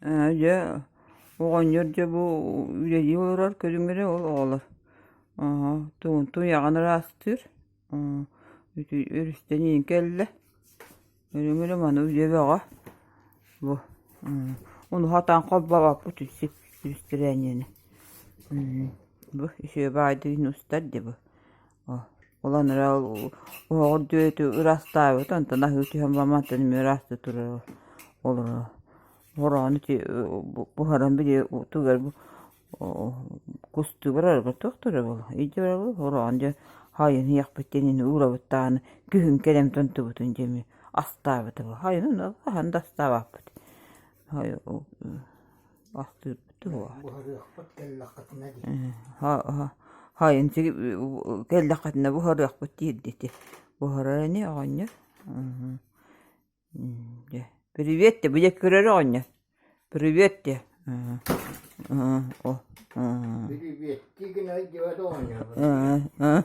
Дьэ оҕонньор дьэ бу үлэлии олорор көрүҥ эрэ ол оҕолор туйаҕын ыраастыыр өрүстэн иин кэллэ көрүҥ эрэ маны үлэ бөҕө бу ону сатаан холбообоппут үстэрээнньэни бу үчүгэй баайдыын устар дии бу Ол анараа уһоҕор дүөтү ыраастаабыт, онтон аһыы түһэн баран мантан эмиэ ыраастыы турар олорор. Хороон ити буһаран били тугар кустуу барарга туох турар буолуо илдьэ барабыт хороон дьэ хайын иһиэхпит диэн уурабыт даҕаны күһүн кэлэн тонтубутун дьэ эмиэ астаабыта хайын хаһан да астаабаппыт Астыырбыт Буһарыахпыт кэллэххитинэ дии. Хайын кэллэххитинэ буһарыахпыт диир ити. Буһарар ини оҕонньор. Дьэ привет де бile көрөр оҕонньор. Привет де. Приветтии гына диэбэт оҕонньор.